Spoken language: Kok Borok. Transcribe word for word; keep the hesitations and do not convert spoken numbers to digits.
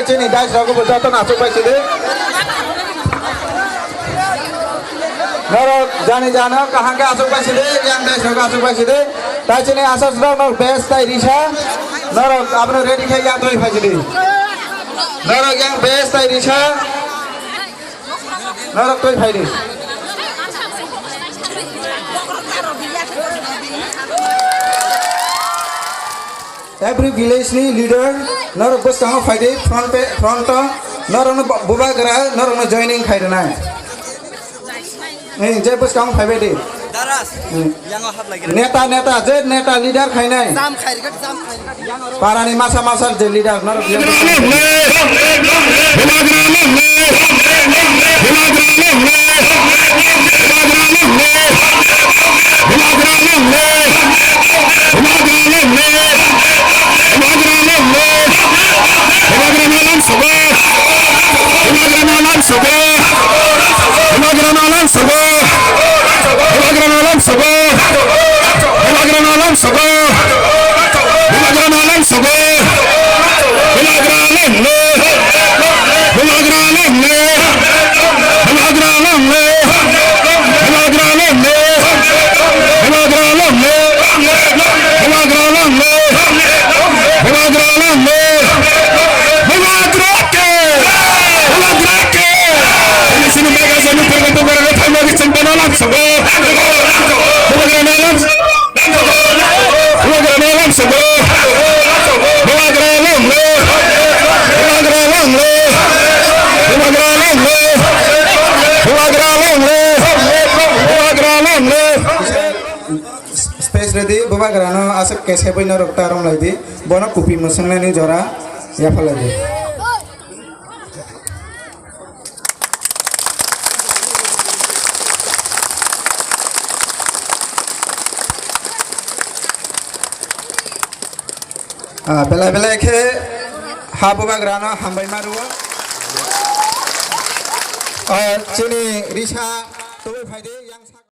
Chini dais rogo bo joto no aswk bai sidi. Norok jani jano kaham khe aswk bai sidi, yang dais rogo aswk bai sidi. Tai chini aswk rok norok best tai risa. Norok abono ready khe yang doi phai sidi. Norok yang best tai risa. Norok twi phaidi. Every village ni leader norok bwskango phaidi, front pe-, front o norokno bu-, bubagra norokno joining khai rwnai. Eh, je bwskango phaibaidi. Daras, Hmm. yango hap lagi. Neta, neta, je neta leader khainai. Jam khairikha, jam khairikha. Parani masa masa je leader norok. Bubagrano lam sogo. Bubagrano lam sogo. Bubagrano lam sogo. Bubagrano lam sogo. Bubagrano lam sogo. Bubagrano lam sogo. Bubagrano lam le. Bubagrano lam le. Bubagrano lam le. Bubagrano lam le. Bubagrano lam le. Bubagrano lam le. Bubagrano lam le. Bubagrano ke. Bubagrano ke. Ini sini mega sini pergi bubagrano thaima ke sempana lam sogo. Bubagrano lam. Bubagrano lam sogo. Bubagrano lam le. Bubagrano lam le. Bubagrano lam le. Bubagrano lam le. Bubagrano lam le. Space ready, bubagrano aswk khe sebwi norok ta romlaidi, bono kupi mwswngnani jora yapharlaidi. Ah, belai belai khe ha bubagrano hambai ma rwo. Ah, chini risa tubui phaidi.